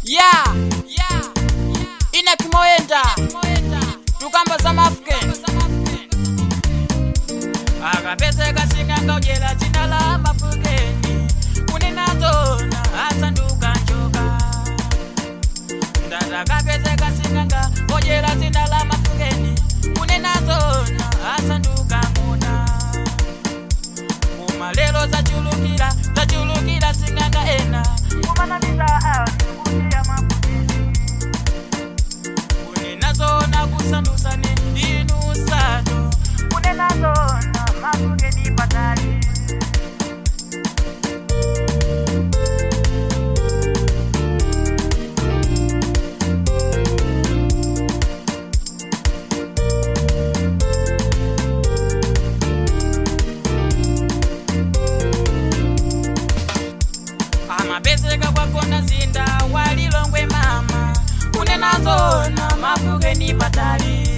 Ya ine kimoyenda tukamba za Mafuken akapezeka sing'anga udyera dzina la Mafukeni kunenazona asanduka njoka. Ndatakapezeka sing'anga odyera dzina la Mafukeni kunenazona asanduka ng'ona. Koma lero zachulukira, zachulukira sing'anga ena kumanamiza anthu kuti amafukeni kunenazona kusandusane inu sato kunenazona Mafukeni patali. Amapezeka kwakona zinda walilongwe mama kunenazona Mafukeni patali.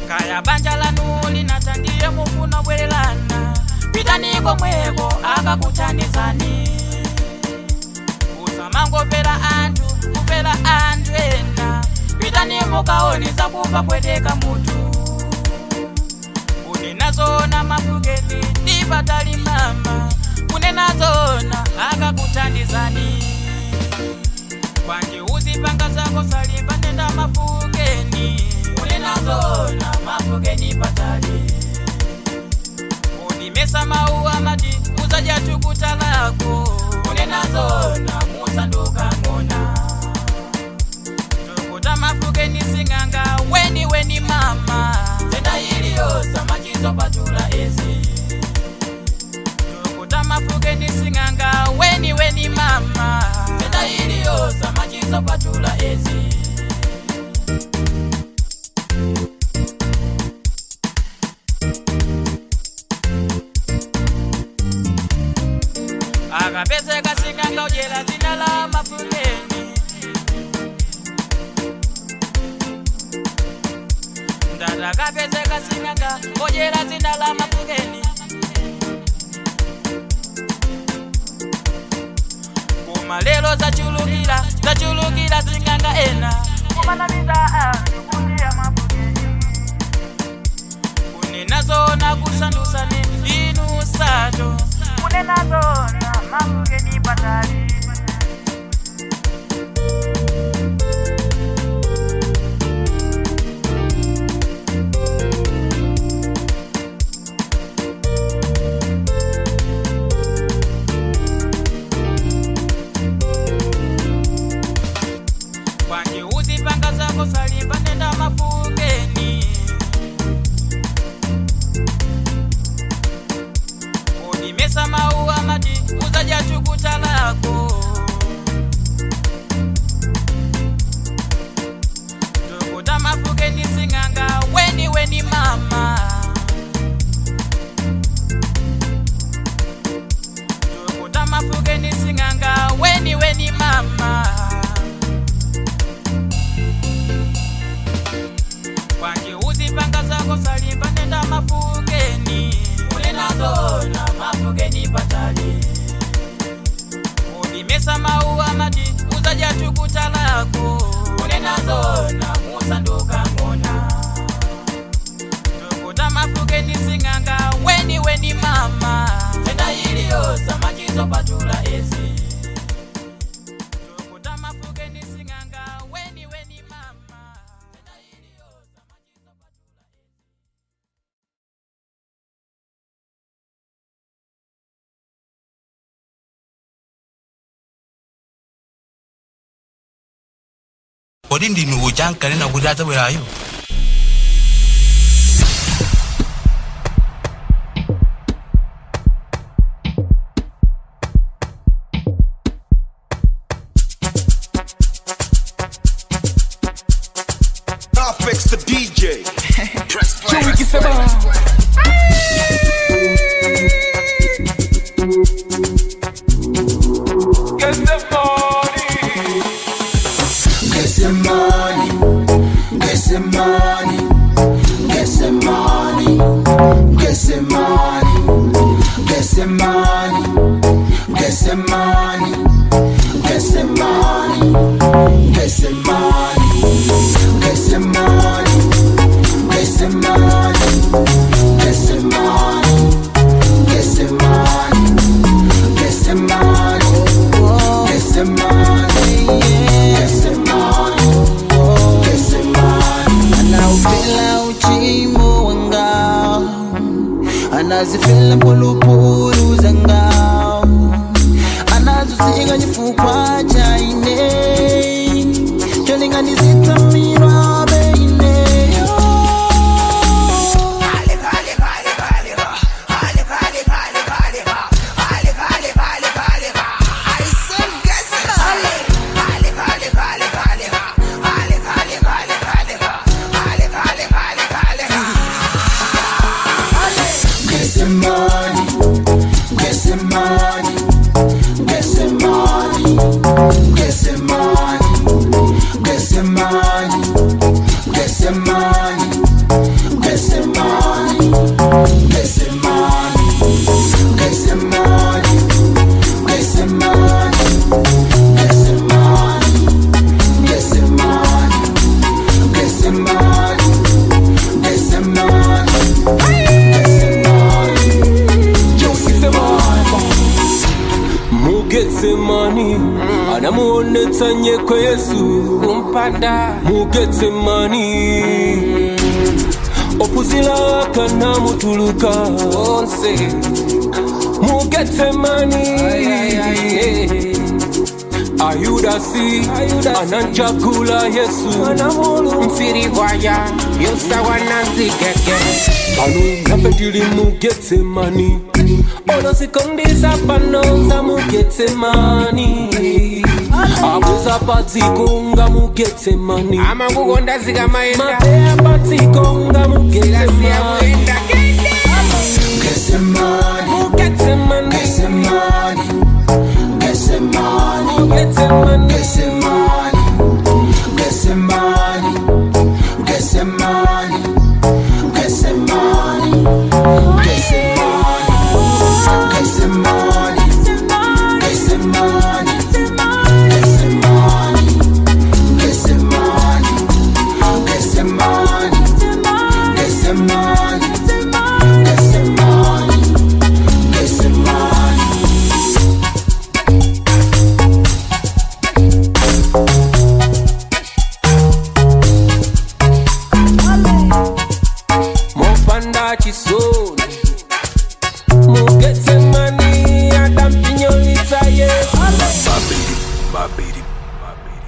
Kaya banja lanu linatandiye mufuna bwerelana, pitani komweko akakuthandizani. Usamangopera anthu kupera anthu ena, pitani mukaonesa kupa pweteka mutu. Kunenazona Mafukeni ndi patali mama kunenazona akakuthandizani. Kwanji uzipanga zako salimba nenda Mafukeni kunenazona Mafukeni patali. Udimesa mawu amati uzadya tukutalako kunenazona musanduka ng'ona. Tukuta Mafukeni sing'anga weni weni mama tenda iliyosa machizo patula ezi. Tukuta Mafukeni sing'anga weni weni mama tenda iliyosa machizo patula ezi. Akapezeka sing'anga udyera dzina la Mafukeni ndatakapezeka sing'anga udyera dzina la Mafukeni. Koma lero zachulukira, zachulukira sing'anga ena kumanamiza anthu kuti amafukeni kunenazona kusandusane inu sato kunenazona Mafukeni patali. Kwanji uzipanga zako salimba nenda Mafukeni udimesa mawu amati uzadya tukutalako. Tukuta Mafukeni sing'anga weni weni mama tukuta Mafukeni sing'anga weni weni mama. Kwanji uzipanga zako salimba nenda Mafukeni kunenazona Mafukeni patali. Udimesa mawu amati uzadya tukutalako kunenazona musanduka ng'ona. Tukuta Mafukeni sing'anga weni weni mama tenda iliyosa machizo patula ezi. Tukuta Mafukeni sing'anga weni weni mama tenda iliyosa machizo patula ezi. Kodi ndinu uja ankanena kuti adzabwerayo? Fix the DJ. Press play. Get some money, get some money, get some money, get some money, get some money, get some money, get Anazifela mpulupulu zanga, anazusika chifukwa cha ine, cholinganizitamirwa beineyo. Getsemane, Getsemane, Getsemane, Getsemane, Getsemane, Getsemane, Getsemane, Getsemane, Getsemane, Getsemane, Getsemane, Getsemane, Getsemane, Getsemane, Getsemane. Mugetsemani anamuonetsa nyekwe Yesu Kumpanda. Mugetsemani opuzila akanamutuluka Onse. Mugetsemani Ay, ay, ay. Ayudasi ananjakula Yesu. Msiriwaya yosawananzigege. Pano nafe tili Mugetsemani, olozikondisa pano za Mugetsemani, abuza padzikonga Mugetsemani. Amakukonda zikamaenda. Mapeya padzikonga Silasiya Mugetsemani. kuyenda kende. Getsemane, Mugetsemani. Getsemane, Getsemane, Mugetsemani. Getsemane, Getsemane, Getsemane, Getsemane, Getsemane, Getsemane, Getsemane, Getsemane, Getsemane, Getsemane, Getsemane, Getsemane, Getsemane. Mopanda chisoni Mugetsemani adampinyolitsa Yesu. Babidi, babidi, babidi.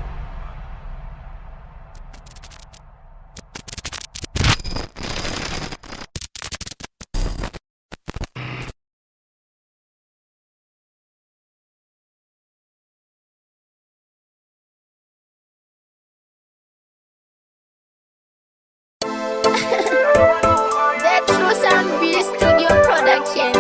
The True Sound B Studio Production.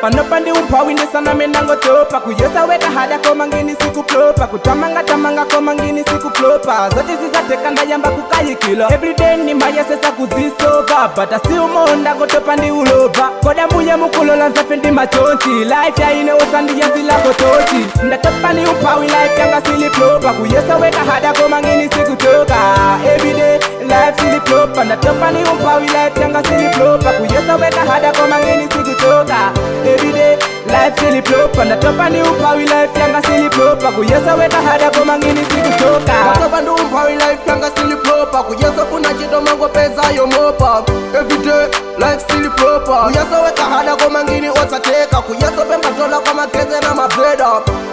Panopa ndi uphawindisana mina ngotopa kuyosaweka hada koma ngini sikuplopa kutamanga tamanga koma ngini sikuplopa zote zizateka ndayamba kukayikila everyday ni mayesesa kuzisova but asiumonda ngotopa ndi ulova koda mbuye mukulola nzafe ndi machonchi life yaine usandiyesilakototi ndatopa ndi uphawi life yanga siliplopa kuyesaweka hada koma ngini sikutoka everyday life siliplopa ndatopa ndi umphawi life yanga siliplopa kuyesaweka hada koma ngini sikutoka everyday life siliplopa ndatopa ndi umphawi life yanga siliplopa kuyesaweka hada koma ngini sikutoka. Ndatopa ndi umphawi life yanga silipropa kuyeso funa chito pesa yomopa everyday life silipropa kuyeso weka hada koma ngini osateka kuyeso pemba dola kwa mageze na mabreda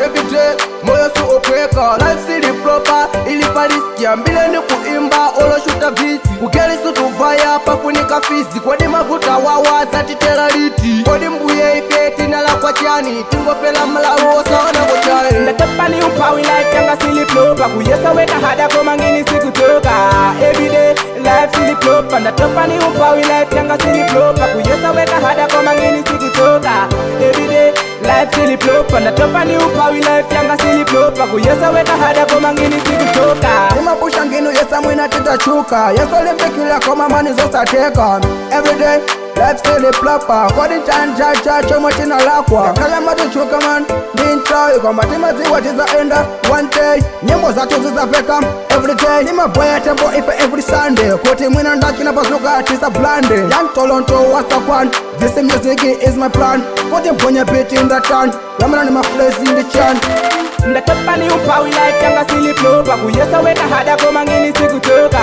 everyday moyo si okweka life silipropa ilipalisikia mbile ni kuimba oloshuta viti kugelisutuvaya pafunika fizi kodi mavuta wawa zatitera liti kodi mbuye ife tinalakwa chani tingopela mlawu osaona kuchani. Ndatopa ndi umphawi life yanga siliplopa kuyesaweka hada koma ngini sikutoka everyday life siliplopa ndatopa ndi umphawi life yanga siliplopa kuyesaweka hada koma ngini sikutoka everyday life siliplopa ndatopa ndi umphawi life yanga siliplopa kuyesaweka hada koma ngini sikutoka. Nimapusha nginu yesamwina titachuka yesolembekila koma mani zosateka everyday life still proper kodi chanchacha chomwe chinalakwa khala matichuka man ndintayi koma timadziwa tizaenda one day nyimbo zathu zizapeka everyday nimabwaya tempo ife every Sunday kuti mwina ndachina pazuka tisablande yantolonto wasakwan. This music is my plan kuti mponye beat in the town lamana ni maflezi ndi chan. Ndatopa ndi umphawi life yanga siliplopa kuyesaweka hada koma ngini sikutoka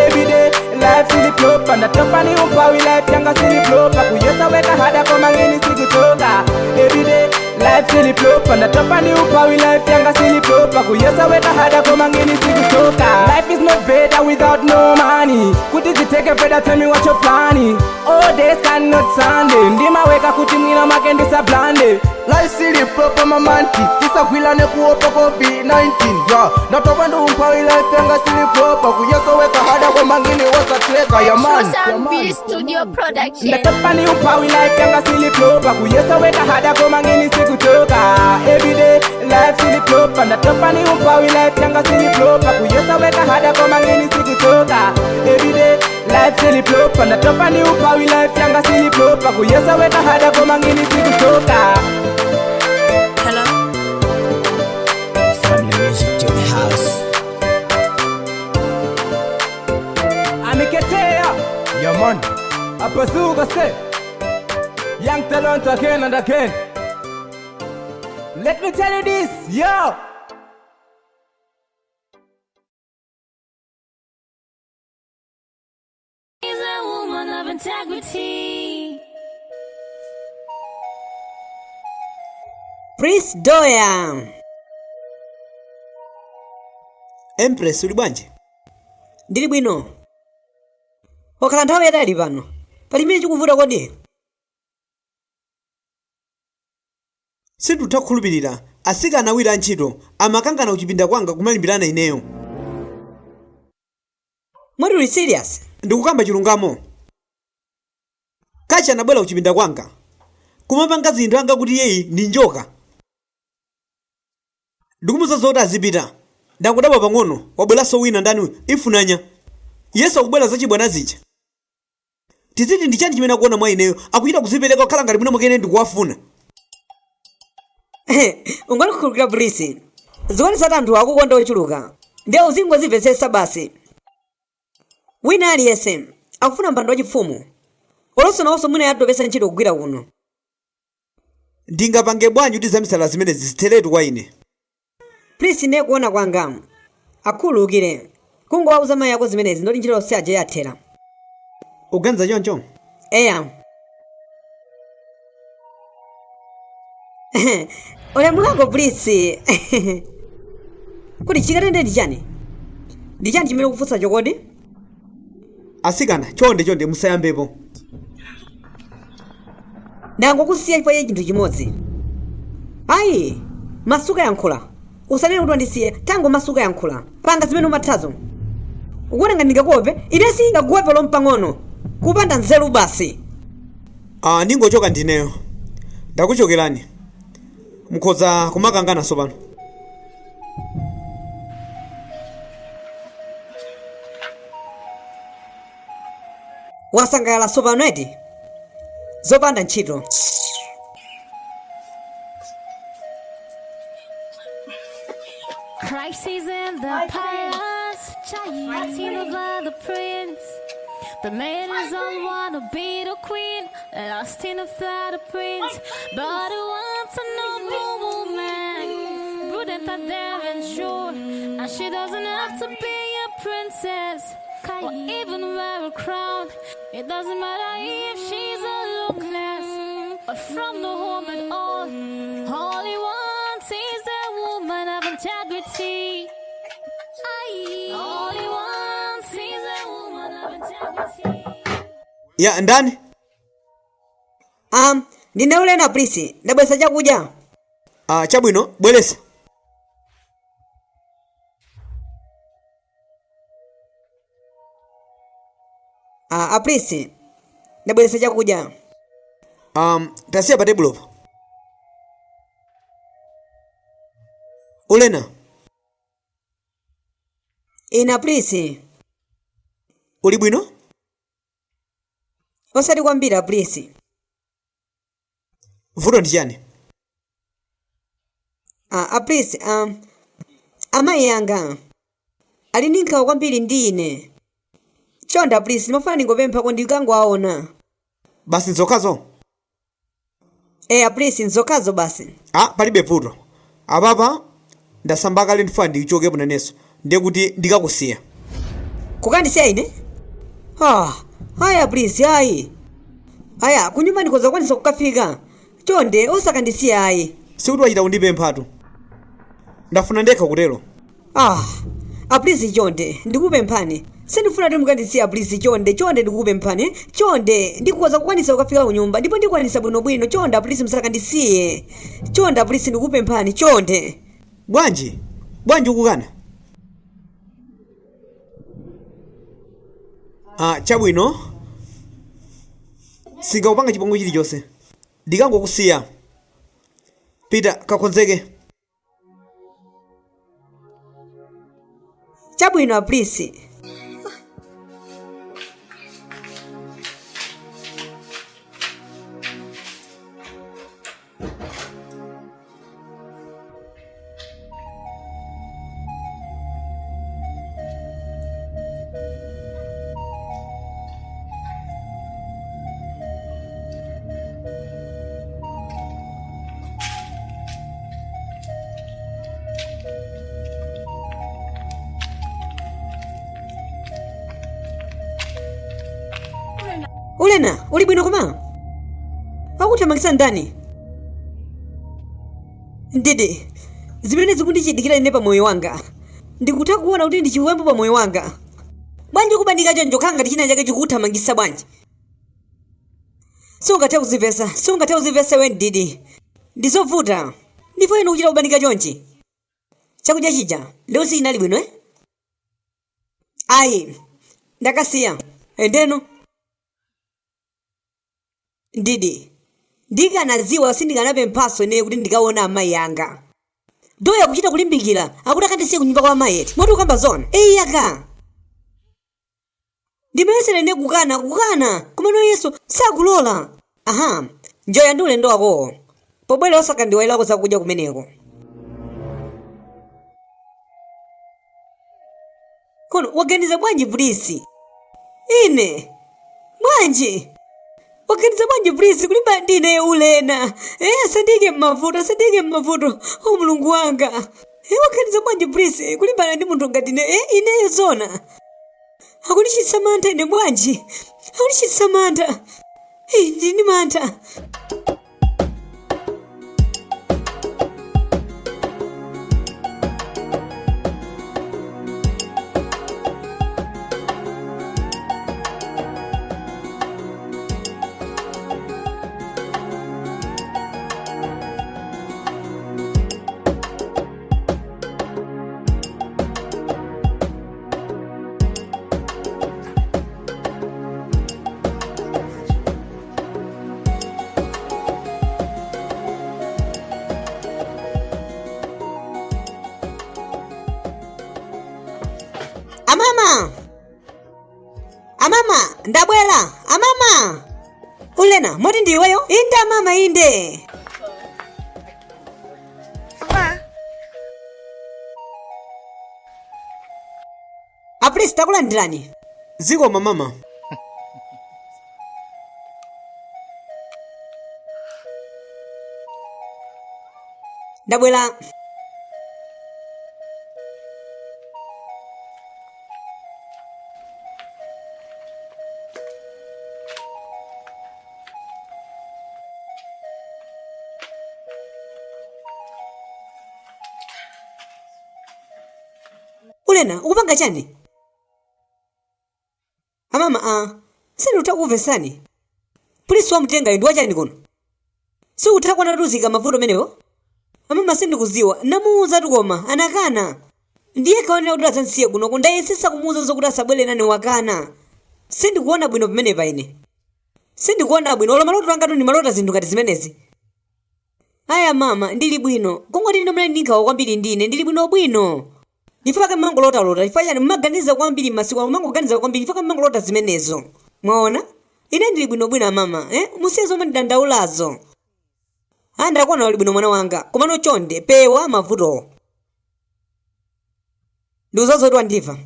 everyday. life sili proper. Ndatopa ni umphawi life yanga sili proper. Kuyesa weka hada koma ngini sikuchoka. Everyday life sili proper. Ndatopa ni umphawi life yanga sili proper. Kuyesa weka hada koma ngini sikuchoka. Life is not better without no money. Kuti ziteke better tell me what you're planning. All days cannot Sunday. Ndimaweka kuti mwina make ndisablande. Life sili proper mamanti tisagwilane kuopa COVID-19 ya ndatopa ndi umphawi life yanga sili proper kuyesoweka hada kwamangini wosatheka yamani. Susan B Studio Production. Ndatopa ni umphawi life yanga sili proper. Kuyesa weka hada koma ngini sikuchoka. Everyday life sili proper. Ndatopa ni umphawi life yanga sili proper. Kuyesa weka hada koma ngini sikuchoka. Everyday life sili proper. Ndatopa ni umphawi life yanga sili proper. Kuyesa weka hada koma ngini sikuchoka. Hello? Family music to the house. Amiketea yamani. Apazuka se Young talent again and again. Let me tell you this, yo. Is a woman of integrity. Prince Doya. Empress, uli bwanji? Ndili bwino. Wakhala nthawi yatali pano. Pali chimene chikuvuta kodi? Sinditha kukhulupirira, asikana awiri antchito amakangana kuchipinda kwanga kumalimbirana ineyo. Mwati uli serious? Ndikukamba chilungamo. Kachi anabwera kuchipinda kwanga kumapanga zinthu anga kuti iyeyi ndi njoka. Ndikumuza zoti azipita. Ndakudabwa pang'ono wabweranso wina ndani ifunanya. Yesu akubwera zachibwana zija. Tiziti ndi chani chimene akuona mwa ineyo akuchita kuzipereka kukhala ngati mwina mwakene ndikuwafuna. Ungokhulupirira Prince. Zikuonetsa anthu akukonda ochuluka. Ndiye uzingozimvetsetsa basi. Wina aliyense akufuna mpando wachifumu. Olonso nawonso mwina yatopesa ntchito kugwira kuno. Ndingapange bwanji kuti zamisala zimenezi zitheretu kwa ine? Prince ndiye kuona kwanga. Akhululukire. Kungowauza mayi ako zimenezi ndoti ntchito yonse aja yathera. Uganiza choncho? Eya. Ulemu wako Prince. Kuti chikatende ndi chani? Ndi chani chimene ukufunsa chokodi? Asikana, chonde chonde musayambepo. Ndangokusiya chifukwa cha chinthu chimodzi. Ayi, masuka yankhula. Usanene kuti wandisiya, tango masuka yankhula. Panga zimene umathazo. Ukuona ngati ndingakuope, ine singakuope lompang'ono. Kupanda nzeru basi. Ah, ndingochoka ndineyo. Ndakuchokerani. Mukhoza kumakangana tsopano. Wasangalala tsopano eti? Zopanda ntchito. Crises in the palace, fighting over the prince. The maidens all wanna be the queen, lost in a flood of prince. But who wants a noble woman, prudent and daring sure, and she doesn't have to be a princess or even wear a crown. It doesn't matter if she's a low class or from no home at all. All he wants is a woman of integrity. Aye. All he wants is a woman of integrity. Ya ndani? Ndine ulena Prince, ndabwesa chakudya. Ah, chabwino, bweresa. Ah, Prince, ndabweresa chakudya. Tasiya pa tebulopo. Ulena, Ina Prince, uli bwino? Osati kwambiri Prince. Vuto ndi chani? Ah, Prince, amayi anga ali ndi nkhawa kwambiri ndi ine. Chonde Prince, ndimafuna ndingopemphako ndikangowaona. Basi nzokhazo? Eya Prince, nzokhazo basi. Ah, palibe vuto. Apapa ndasamba kale ndifuna ndichokepo nanenso. Ndiye kuti ndikakusiya. Kukandisiya ine? Ah, aya please ayi. Aya, kunyumba ndikhoza kukwanisa kukafika. Chonde osakandisiya ayi. Sikuti wachita kundipemphatu, ndafuna ndekha kutero. Ah, apolisi chonde, ndikupemphani. Sindifuna kuti mukandisiya apolisi chonde, chonde ndikupemphani. Chonde, ndikhoza kukwanisa kukafika kunyumba ndipo ndikwanisa bwinobwino. Chonde apolisi musakandisiye. Chonde apolisi ndikupemphani, chonde. Bwanji? Bwanji ukukana? Ah, chabwino. Sindikupanga chipongwe chilichonse. Ndikangokusiya. Pita kakonzeke. Chabwino apolisi. Ulena, uli bwino koma? Akuthamangitsa ndani? Ndidi, zimene zikundichitikira ine pa moyo wanga. Ndikutha kuona kuti ndi chiwembu pa moyo wanga. Bwanji kubanika choncho khala ngati china chake chikuthamangitsa bwanji? Sungathe kuzimvetsa, sungathe kuzimvetsa iwe Ndidi. Ndizovuta. Ndipo inu kuchita kubanika chonchi. Chakudya chija, lero sichinali bwino eh? Ayi, ndakasiya. Endeno. Ndidi, ndikanadziwa sindikanapemphanso ineyo kuti ndikaona amayi anga. Doya kuchita kulimbikira akuti akandisiye kunyumba kwa amayi eti. Moti ukamba zona. Eyaka. Ndimayesera ine kukana, kukana, komano Yesu sakulola. Aha, njoya ndi ulendo wakowo. Pobwera osakandiwayirako zakudya kumeneko. Kono waganiza bwanji Pulisi? Ine? Bwanji? Waganiza bwanji Pulisi kulimba ndi ineyo Ulena? Eh, asandiyike m'mavuto, asandiyike m'mavuto. O Mulungu wanga. Eh, waganiza bwanji Pulisi kulimbana ndi munthu ngati ine? Eh, ineyo zona. Akundichititsa mantha ine bwanji? Akundichititsa mantha. Eh, ndili ndi mantha. Amama! Amama, ndabwera! Amama! Ulena, moti ndi iweyo? Inde amama, inde! Apolisi takulandirani. Zikomo mama. Ndabwera. Ulena, ukupanga chani? Amama, a sindikutha kukumvetsani. Polisi wamutengayo ndi wachani kuno? Sikutha kuona tuzika mavuto amenewo? Amama sindikuziwa, namuwuza koma anakana. Ndiye kaonera kuti adzansiye kuno, ndayesesa kumuwuza zokuti asabwere nane wakana. Sindikuona bwino pamenepa ine. Sindikuona bwino, olo maloto anga ndimalota zinthu ngati zimenezi. Aya mama, ndili bwino. Kungoti inu munali ndi nkhawa kwambiri ndine, ndili bwinobwino. Chifukwa chake mumangolotalota, chifukwa chani mumaganiza kwambiri masiku ano, mumangoganiza kwambiri, chifukwa mumangolota zimenezo. Mwaona? Ine ndili bwinobwino amama, eh? Musiye zomandidandaulazo. Aya ndakuona uli bwino mwana wanga, komano chonde, pewa mavutowo. Ndiuza zoti wandimva.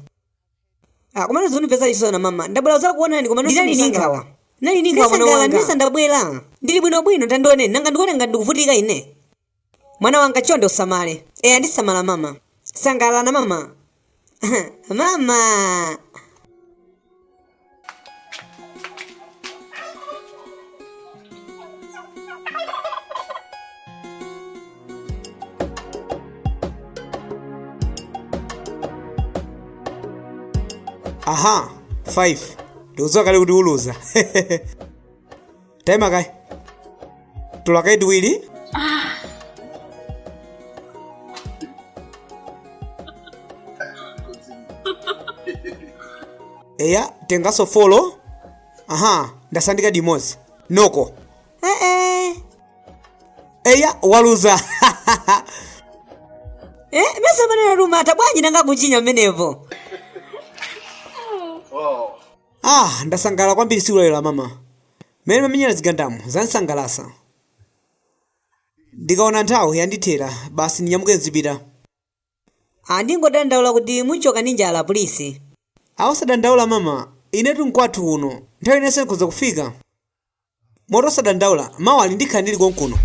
Ah, komano zondimvetsa chisoni mama. Ndabwera kudzakuonani komano ndinali ndi nkhawa. Ndinali ndi nkhawa mwana wanga. Ndinesa ndabwera. Ndili bwinobwino tandioneni, nanga ndikuona ngati ndikuvutika ine. Mwana wanga chonde usamale. Eya ndisamala mama. Sangalala mama. Mama. Aha, 5. Ndikudziwa kale kuti uluza. Taima kaye. Tula kaye tiwiri. Eya, tengaso folo. Aha, ndasandika dimozi. Noko. Ee. Eya, waluza. Eh, mesa manena rumata bwanji nanga kuchinya mmenepo. Ah, ndasangalala kwambiri tsiku lalero mama. Mmene mamenyera zigandamu zansangalasa. Ndikaona nthawi yandithera, basi ndinyamuke nzipita. Andingodandaula kuti muchoka ndi njala polisi. Osadandaula mama, inetu nkwathu kuno. Nthawi inense nkhoza kufika. Moto osadandaula, mawa ali ndikhala ndili konkuno.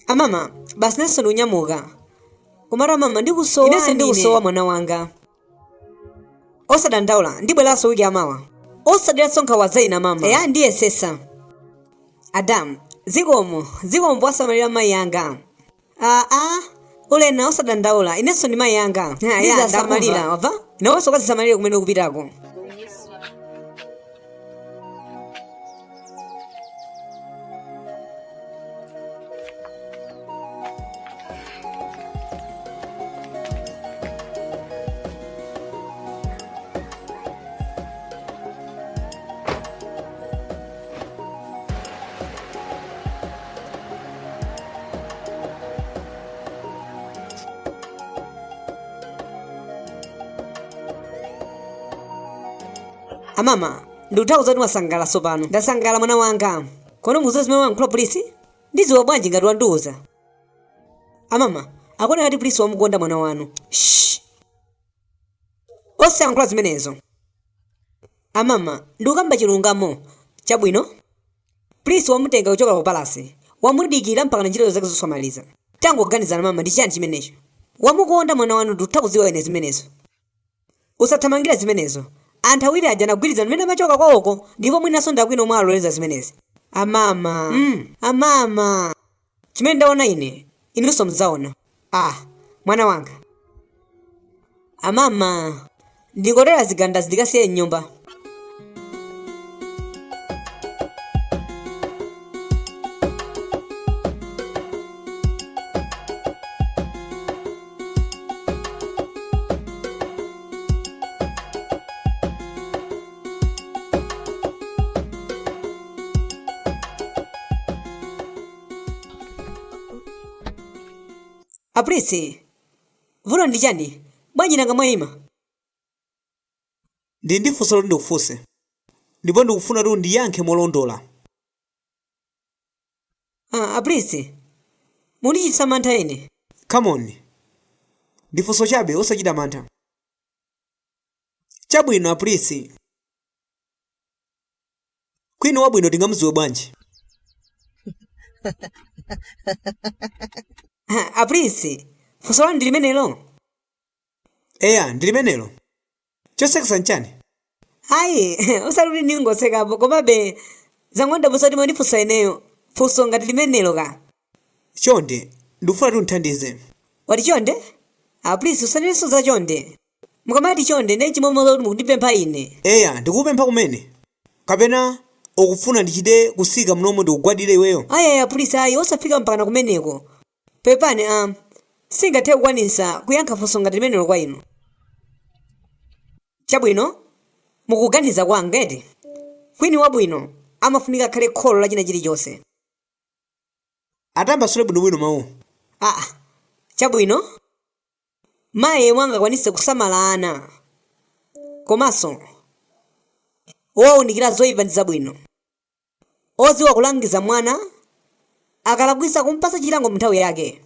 Amama, basi nenso ndikunyamuka. Komatu amama ndikusowa. Inenso ndikusowa mwana wanga. Osadandaula, ndibweranso wiki yamawa. Osaderanso nkhawa za ine mama. Eya ndiyesesa. Adamu, zikomo, zikomo powasamalira mayi anga. Aa, ulena osadandaula, inenso ndi mayi anga. Ndizasamalira, wamva? Nawenso ukazisamalire kumene ukupitako. Amama, ndikutha kuti mwasangalala tsopano. Ndasangalala mwana wanga. Kodi mukudziwa zimene wayankhula polisi? Ndidziwa bwanji ngati wandiuza. Amama, akuoneka kuti polisi wamukonda mwana wanu. Shh! Osayankhula zimenezo. Amama, ndikukamba chilungamo. Chabwino? Polisi wamutenga kuchoka ku palasi. Wamudikira mpaka ntchito zake zonse wamaliza. Tangoganizani mama, ndi chiyani chimenecho? Wamukonda mwana wanu ndikutha kudziwa ine zimenezo. Usathamangire zimenezo. Anthu awiri aja anagwirizana mmene amachoka kwawoko ndipo mwinanso ndi akwini omwe aloleza zimenezi. Amama. Amama. Chimene ndaona ine, inunso mudzaona. Ah, mwana wanga. Amama. Ndingotera zigandazi ndikasiye m'nyumba. Aprisi, vuto ndi chani? Bwanji nanga mwayima? Ndili ndi funso loti ndikufunse. Ndipo ndikufuna kuti undiyankhe molondola. Ah, aprisi, mundichititsa mantha ine. Come on. Ndi funso chabe, osachita mantha. Chabwino aprisi. Kwini wabwino tingamudziwe bwanji? Ah, aprisi, funso lanu ndi limenelo? Eya, ndi limenelo. Chosekesa nchani? Ayi, osati kuti ndingosekapo, komabe zangondidabwitsa kuti mwandifunsa ineyo funso ngati limenelo ka. Chonde, ndikufuna kuti undithandize. Wati chonde? Ah, please usanenenso za chonde. Mukamati chonde ndiye chimodzimodzi kuti mukundipempha ine. Eya, ndikukupempha kumene. Kapena ukufuna ndichite kutsika munomo ndikugwadire iweyo? Ayi ayi please ayi osafika mpakana kumeneko. Pepani a, singathe kukwanitsa kuyankha funso ngati limenelo kwa inu. Chabwino, mukuganiza kwanga eti, kwini wabwino amafunika akhale kholo la china chilichonse. Atambasule bwinobwino mawuwo. Aa, chabwino, mayi yemwe angakwanitse kusamala ana komanso owaunikira zoipa ndi zabwino. Odziwa kulangiza mwana akalakwitsa kumpatsa chilango munthawi yake.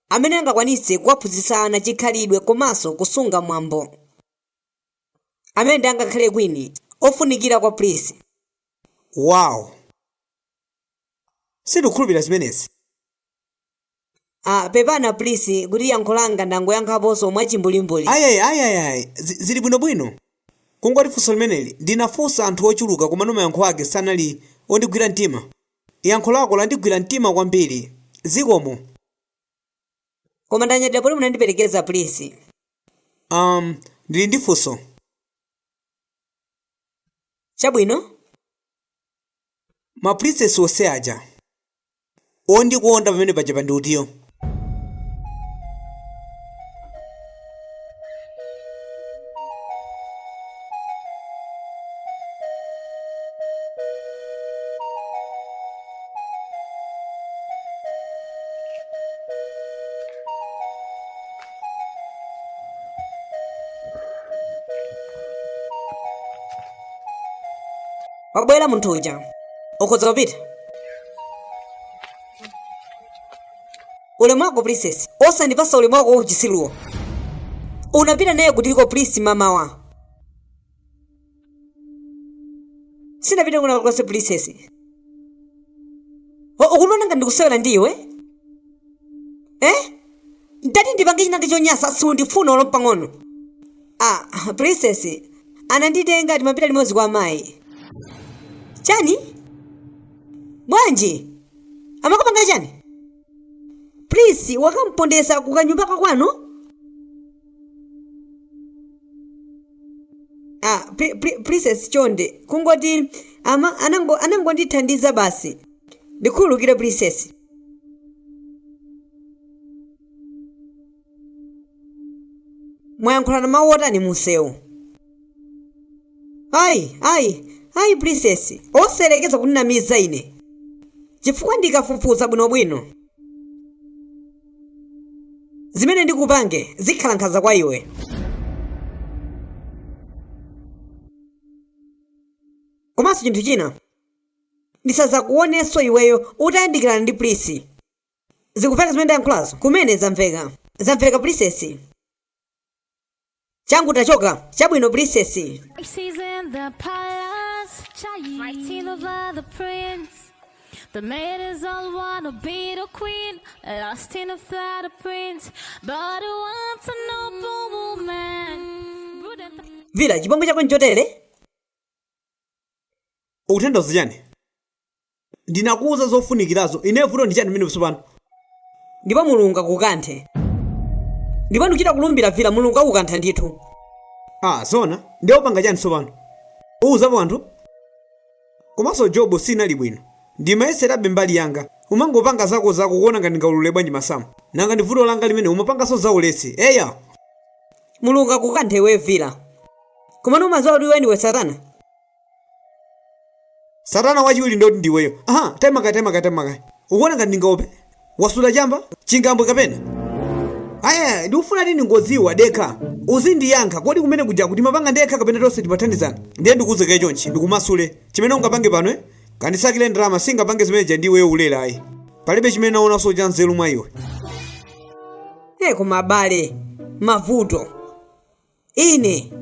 Amene angakwanitse kuwaphunzitsa ana chikhalidwe komanso kusunga mwambo. Amene ndi angakhale kwini ofunikira kwa Prince. Wow! Sindikukhulupirira zimenezi. Ah, pepani Prince kuti yankho langa ndangoyankhaponso mwachimbulimbuli. Ayi ayi ayi ayi, zili bwinobwino. Kungoti funso limeneli ndinafunsa anthu ochuluka komano mayankho ake sanali ondigwira mtima. Yankho lako landigwira mtima kwambiri. Zikomo. Koma ndanyadira poti munandiperekeza, please. Ndili ndi funso. Chabwino. Ma princess onse aja ondikonda pamene paja pa ndiutiyo? Wabwera munthu uja, ukhoza kupita. Ulemu wako, princess. Osandipasa ulemu wako wauchisiruwo. Unapita naye kutiko please mamawa? Sinapita kuna konse, princess. Ukuona ngati ndikusewera ndiwe, eh? Ndati ndipange chinange chonyasa, sundifuna olo pang'ono. Ah, princess, ananditenga, timapita limodzi kwa amayi. Chani? Bwanji amakapanga chani? Please, wakampondesa kukanyumba kakwanu? Ah, princess, chonde, kungoti ama anangondithandiza basi. Ndikhululukire, princess. Mwayankhulana mawu otani munsewu? Ayi, ayi, ayi, princess, oselekeza kundinamiza ine, chifukwa ndikafufuza bwinobwino zimene ndikupange zikhala nkhanza kwa iwe. Komanso chinthu china, ndisazakuonenso iweyo utayandikirana ndi Prince. Zikuveka zimene ndayankhulazo? Kumene zamveka, zamveka, princess. Changu, tachoka. Chabwino, princess. She's in the palace, fighting over the prince. The maidens all wanna be the queen, lost in a flood of prince. But who wants a noble woman? Vila, chipongwe chako nchotere. Ukutanthauza chani? Ndinakuwuza zofunikirazo. Ine vuto ndi chani mmene tsopano? Ndipo Mulungu akukanthe. Ndipo ndikuchita kulumbira, Vila, Mulungu akukantha ndithu. Ah, zona? Ndiye upanga chani tsopano? Uwuzapo anthu? Komanso job sinali bwino, ndimayeserabe mbali yanga. Umangopanga zako zako, kuona ngati ndingaulule bwanji masamu? Nanga ndi vuto langa limene umapanganso zaulesi, eya? Mulungu akukanthe iwe, Vila. Komano umadziwa kuti iwe ndiwe satana? Satana wachiwiri ndoti ndiweyo. Aha, taimaka, taimaka, taimaka. Ukuona ngati ndingaope? Wasuta chamba chingambwe kapena? Aya, ndikufuna ti ndingodziwa, dekha, uzindiyankha. Kodi kumene kuja kuti mapanga ndekha kapena tonse timathandizana? Ndiye ndikuwuzeke chonchi, ndikumasule chimene ungapange pano, eh? Kandisakire ndalama. Singapange zimeneja ndiweyo ulere, ayi. Palibe chimene naonanso cha nzeru mwa iwe. E, koma abale, mavuto ine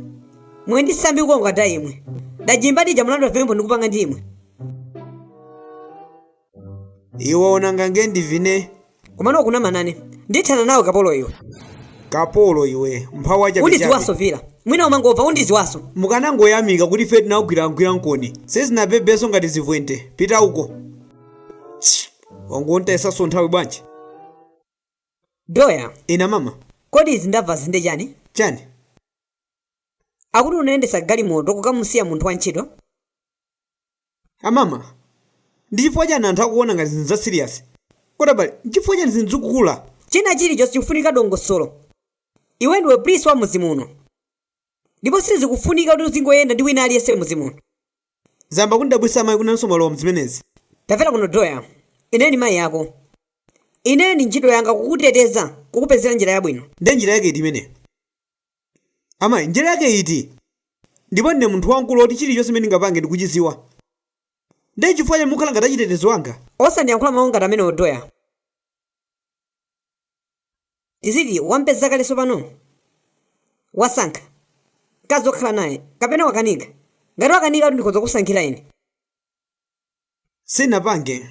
mwe ndisambi kukonga ta imwe dajimba dija mulandu wavembo ndikupanga ndimwe. Iwe onanga nge ndivine. Komano ukunamanane, ndithana nawe kapolo iwe. Kapolo iwe, mphawi wachabechabe. Undiziwaso, Vila. Mwina umangova, undiziwaso. Mukanangoyamika kuti ife tinawugwiragwira nkoni, sizinabebenso ngati zivwente. Pita uko, wangontayesanso nthawi bwanji? Doya. Ina, mama. Kodi izi ndamva zinde chani? Chani? Akuti unayendesa galimoto kukamusiya munthu wantchito. Amama, ndi chifukwa chani anthu akuona ngati zinthu za serious? Kodi abale, nchifukwa chani zinthu zikukula? China chilichonse chikufunika dongosolo. Iwe ndiwe prince wa muzi muno, ndipo sizikufunika kuti uzingoyenda ndi wina aliyense muzi muno. Zamba kundidabwisa, amayi, kunanso malowa mzimenezi. Tamvera kuno, Doya. Ine ndi mayi ako. Ine ndi ntchito yanga kukuteteza, kukupezera njira yabwino. Ndiye njira yake iti imeneyo, amayi? Njira yake iti? Ndipo ndine munthu wamkulu oti chilichonse chimene ndingapange ndikuchiziwa. Ndiye chifukwa chani mukhala ngati achitetezo anga? Osandiyankhula mawu ngati amenewo, Doya. Tiziti wampeza kale pano, wasankha mkazi wokhala naye kapena wakanika? Ngati wakanika, kuti ndikhoza kusankhira ine. Sinapange,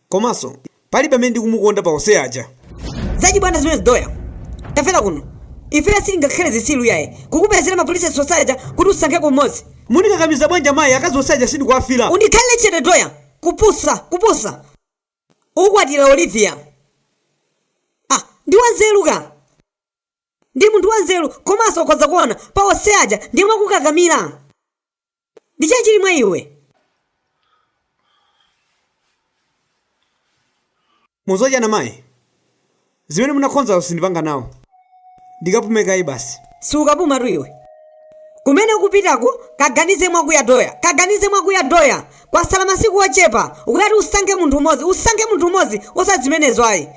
komanso palibe amene ndikumukonda pa onse aja. Zachibwana zimene, Doya. Tamvera kuno, ife sitingakhale zitsiru yaye kukupezera ma princess osaja kuti usankheko mmodzi. Munikakamiza bwanji, amayi? Akazi onse aja sindikuwafira. Undikhalire chete, Doya. Kupusa, kupusa. Ukwatira Olivia. Ndi wanzeru ka? Ndi munthu wanzeru komanso ukhoza kuona pa onse aja ndiye mwakukakamira. Ndi chani chili mwa iwe? Muzochana mayi, zimene munakhonza sindipanga nawo, ndikapume kaye basi. Siukapuma tu iwe. Kumene ukupitako kaganize mwakuya doya, kaganize mwakuya doya. Kwasala masiku ochepa, ukati usankhe munthu umodzi, usankhe munthu umodzi, osati zimenezo ayi.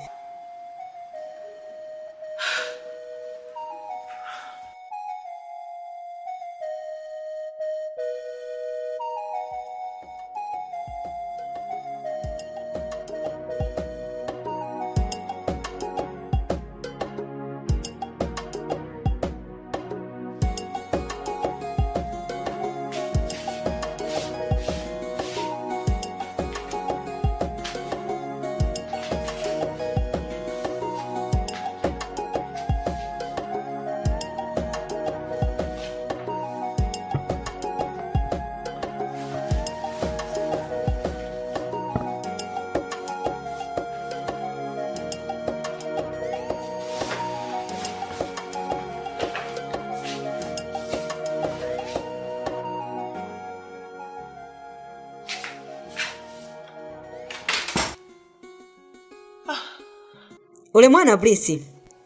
Ule mwana Prisi.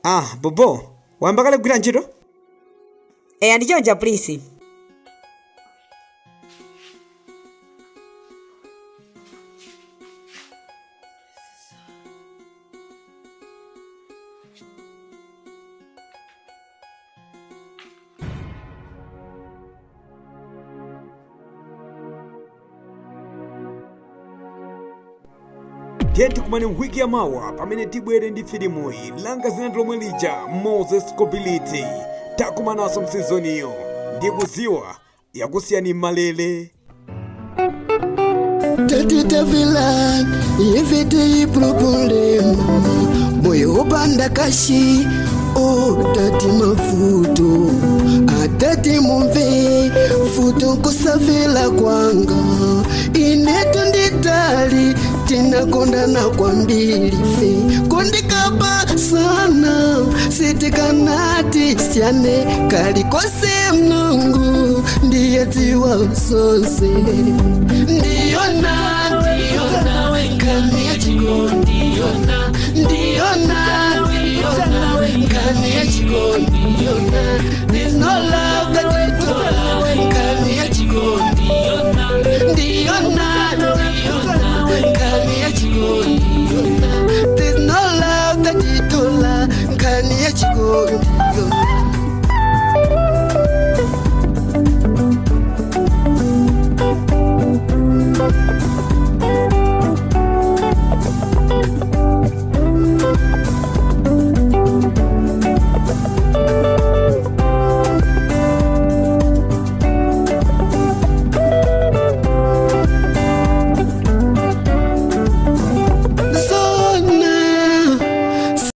Ah, bobo, wayamba kale kugwira ntchito? Eya, ndichonja Prisi. Tiye tikumane wiki yamawa pamene tibwere ndi filimuyi langa zina lomwe lija Moses Kobiliti. Takumananso msizoniyo ndikuziwa yakusiyani malele. Tete vila yevete problema moyo upanda kashi o tati mavuto atati mumve futo kusavela kwanga inetu nditali tinakondana kwambiri fe kondikapa sana sitikanati syane kalikose mnungu ndiye dziwa zonse ndiyona ndiyona nkani ya chikondi ndiyona ndiyona ndiyona nkani ya chikondi ndiyona. There's no love that you don't nkani ya chikondi ndiyona ndiyona ndiyona.